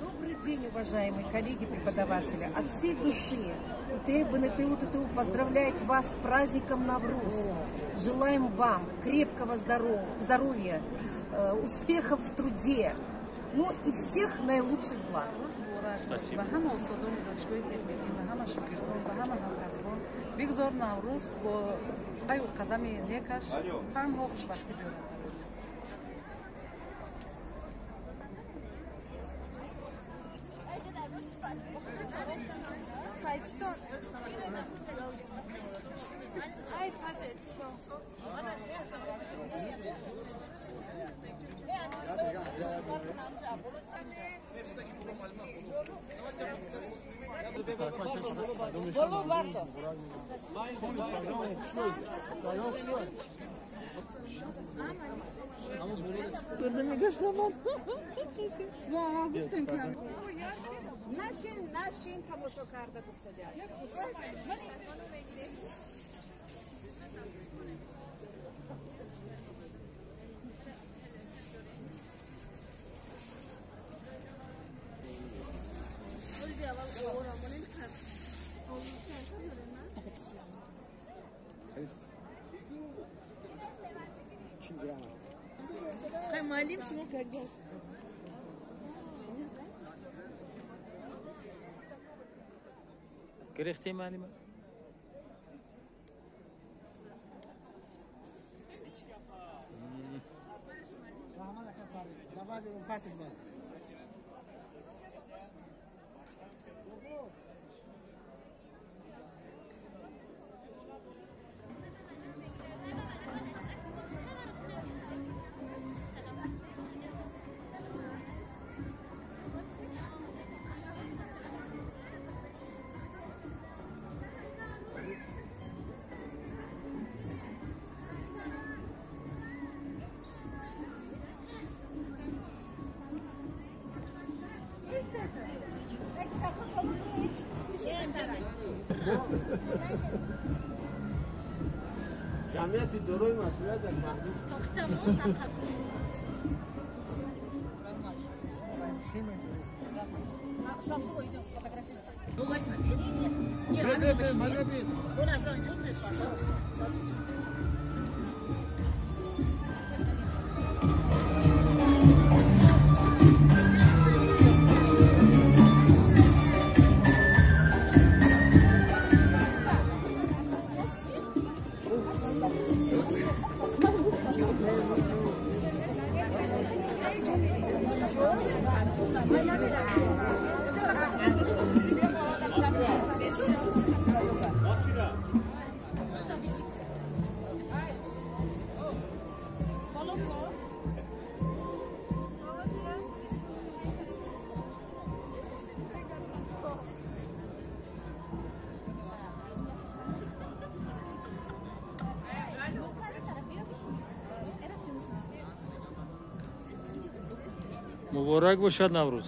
Добрый день, уважаемые коллеги-преподаватели. От всей души УТФ БНТУ ТТУ поздравляет вас с праздником Навруз. Желаем вам крепкого здоровья, успехов в труде, ну и всех наилучших благ. Спасибо. Нашин тамошо карда гуфтада. Грехти малима. جمعیت داروی مسئولیت از مردم Муборак бошад Наврӯз.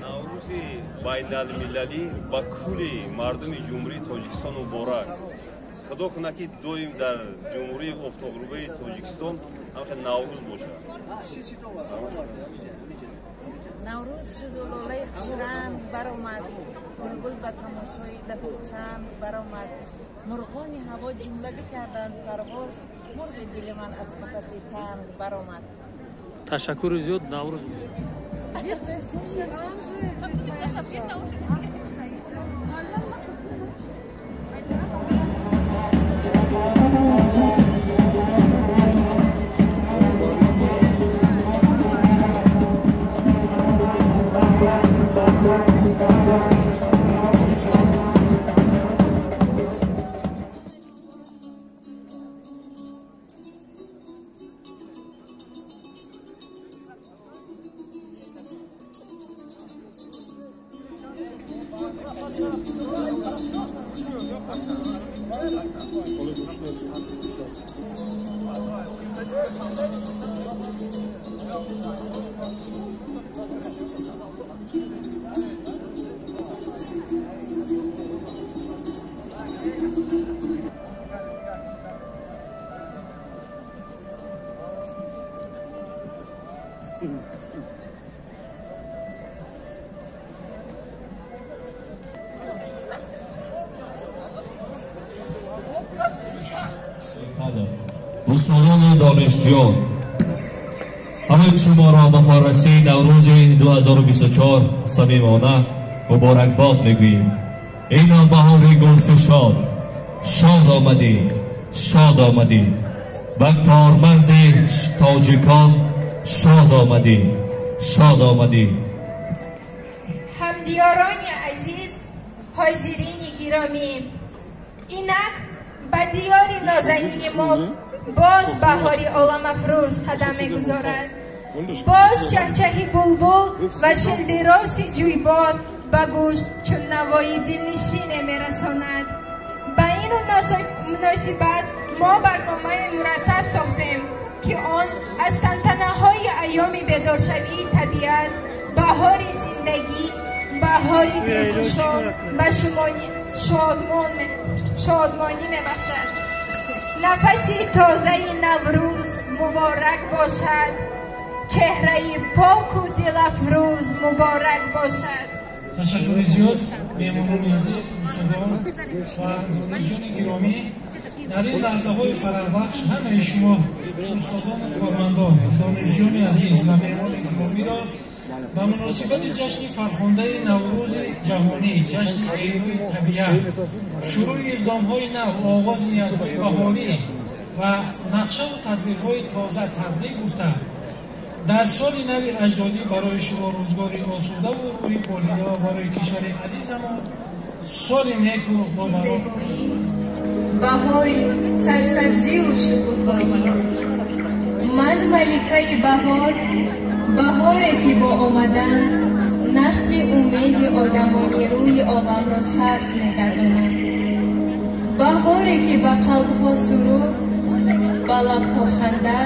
Наврӯзи байналмилалӣ ба кулли мардуми Ҷумҳурии Тоҷикистон муборак. Худо кунад, ки доим дар Ҷумҳурии Офтобрӯбаи Тоҷикистон ҳамхел Наврӯз бошад. Наврӯз шуду лолаи хушранг баромад, булбул ба тамошои дафу чанг баромад. Мурғони ҳаво ҷумла бикарданд парвоз, мурғи дили ман аз қафаси танг баромад. Ташаккури зиёд, Наврӯз. Устодону донишҷӯён, ҳамаи шуморо ба фарорасии Наврӯзи 2024 самимона муборакбод мегӯем. Ин баҳори гулфишон, шод омадӣ, шод омадӣ. Ба тормағзи тоҷикон шод омадӣ, шод омадӣ. Ҳамдиёрони азиз, ҳозирини гиромӣ, инак ба диёри нозанини мо боз баҳори оламафрӯз қадам мегузорад. Боз чаҳчаҳи булбул ва шилдироси ҷӯйбор ба гӯш чун навои дилнишине мерасонад. Ба ин муносибат мо барномаи мураттаб сохтем, ки он аз тантанаҳои айёми бедоршавии табиат, баҳори зиндагӣ, баҳори дилкушо ба шумо шодмонӣ мебахшад. Нафаси тозаи Наврӯз муборак бошад, чеҳраи поку дилафрӯз муборак бошад. Ташаккури зиёд, меҳмонони азиз, устодон ва донишҷӯёни гиромӣ. Дар ин лаҳзаҳои фараҳбахш ҳамаи шумо устодону кормандон, донишҷӯёни азиз ва меҳмони гиромиро ба муносибати ҷашни фархундаи Наврӯзи ҷаҳонӣ, ҷашни эҳёи табиат, шурӯи иқдомҳои нав, оғози ниятҳои баҳорӣ ва нақшаву тадбирҳои тоза табрик гуфта, дар соли нави аҷдодӣ барои шумо рӯзгори осудаву рӯҳи болида ва барои кишвари азизамон соли неку муборак. Баҳори сарсабзиву шукуфоӣ. Ман маликаи баҳор, баҳоре ки бо омадан нахли умеди одамони рӯи оламро сабз мегардонад. Баҳоре ки ба қалбҳо сурур, ба лабҳо ханда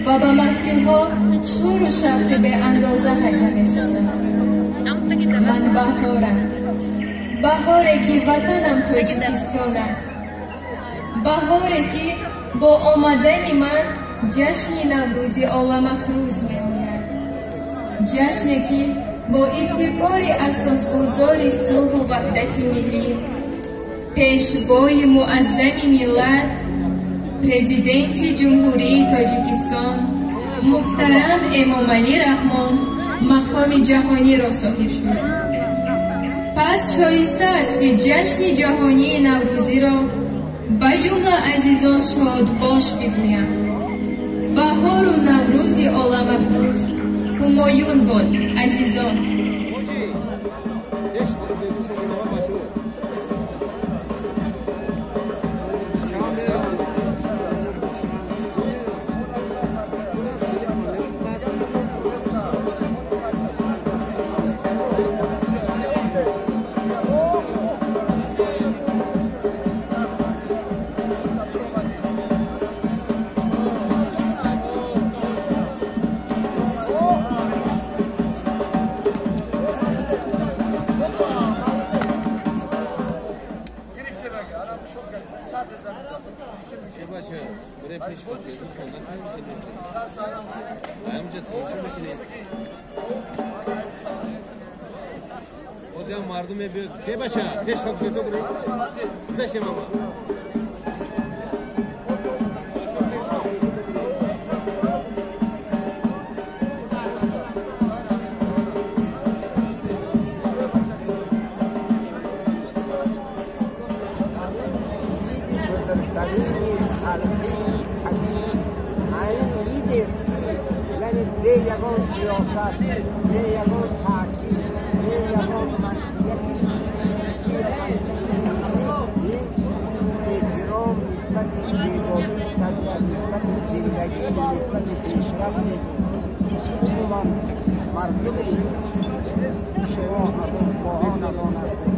ва ба маҳфилҳо шуру шавқи беандоза ҳадя месозад. Ман баҳорам, баҳоре ки ватанам Тоҷикистон аст, баҳоре ки бо омадани ман ҷашни Наврӯзи оламафрӯз меояд, ҷашне ки бо ибтикори асосгузори сулҳу ваҳдати миллӣ, пешвои муаззами миллат, президенти Ҷумҳурии Тоҷикистон муҳтарам Эмомалӣ Раҳмон мақоми ҷаҳониро соҳиб шуд. Пас шоиста аст, ки ҷашни ҷаҳонии Наврӯзиро ба ҷумла азизон шодбош бигӯям. Баҳору Наврӯзи оламафрӯз ҳумоюн бод, азизон. مردم شما از اون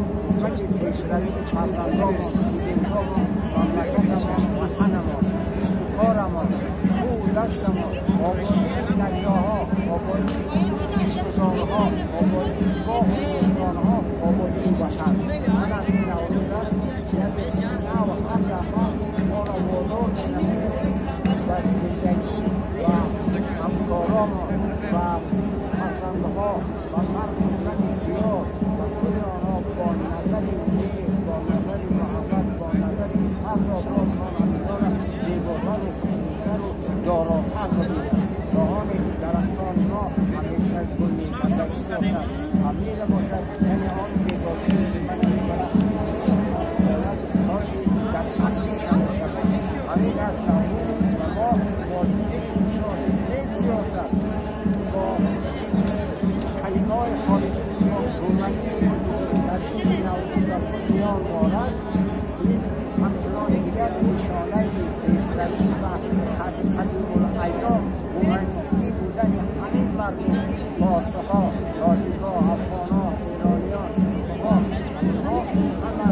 Фарзандонмон, студентҳомон, мамлакатамон, ватанамон, кишту корамон, кӯҳу даштамон, ободии дарёҳо, ободии киштузорҳо, ободии боғу бӯстонҳо, ободии ватан. Мана ин Наврӯз аст, яъне нав ҳар дафъа моро водор менамояд, ки ба зиндагӣ ва ҳамкоромон ва фарзандҳо ва марду зани зиёд ва кулли онҳо бо назари нек, бо назари муҳаббат, бо назари фарро боз ҳаминҳоро зеботару хушнудтару доротар бибинад. То оне ки дарахтони мо ҳамеша гул мекардагӣ бошад, ҳамеша бошад, яъне он зебогии ман дарахт то ки дар сабзиш ҳамеша бошад. Ҳамин аст Наврӯз ва мо бо дили кушоди не сиёсат, бо калимаҳои хориҷӣ гуманизму бузургтарин Наврӯз дар худ миён дорад. Ин ҳамчунони дигар нишонаи пешравӣ ва қадимулайём гуманистӣ будани ҳамин мардум, форсҳо, тоҷикҳо, афғонҳо, эрониён, туркҳо, ҳаминҳо ҳама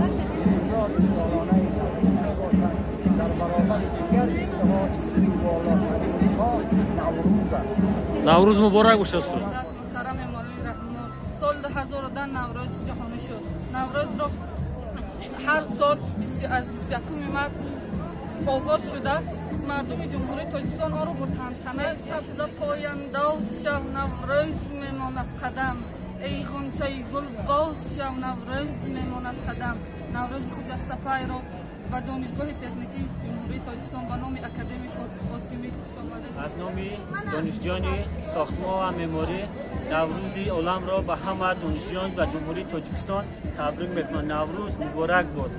гузори солонаи Наврӯз мебошанд. Дар баробари дигар идҳо иди волотарин кор Наврӯз аст. Наврӯз муборак бошад, устод. Муҳтарам Эмомалӣ Раҳмон, соли 2010 Наврӯз ҷаҳонӣ шуд. Наврӯзро ҳар сол аз 21 март оғоз шуда, мардуми Ҷумҳурии Тоҷикистон онро бо тантана сабза пояндоз шав, Наврӯз мемонад қадам, эй ғунчаи гул боз шав, Наврӯз мемонад қадам. Наврӯзи хуҷастапайро ба Донишгоҳи техникии Ҷумҳурии Тоҷикистон ба номи академик Осимӣ хуш омадед. Аз номи донишҷӯёни сохтмон ва меъморӣ Наврӯзи оламро ба ҳама донишҷӯён ба Ҷумҳурии Тоҷикистон табрик мекунам. Наврӯз муборак бод.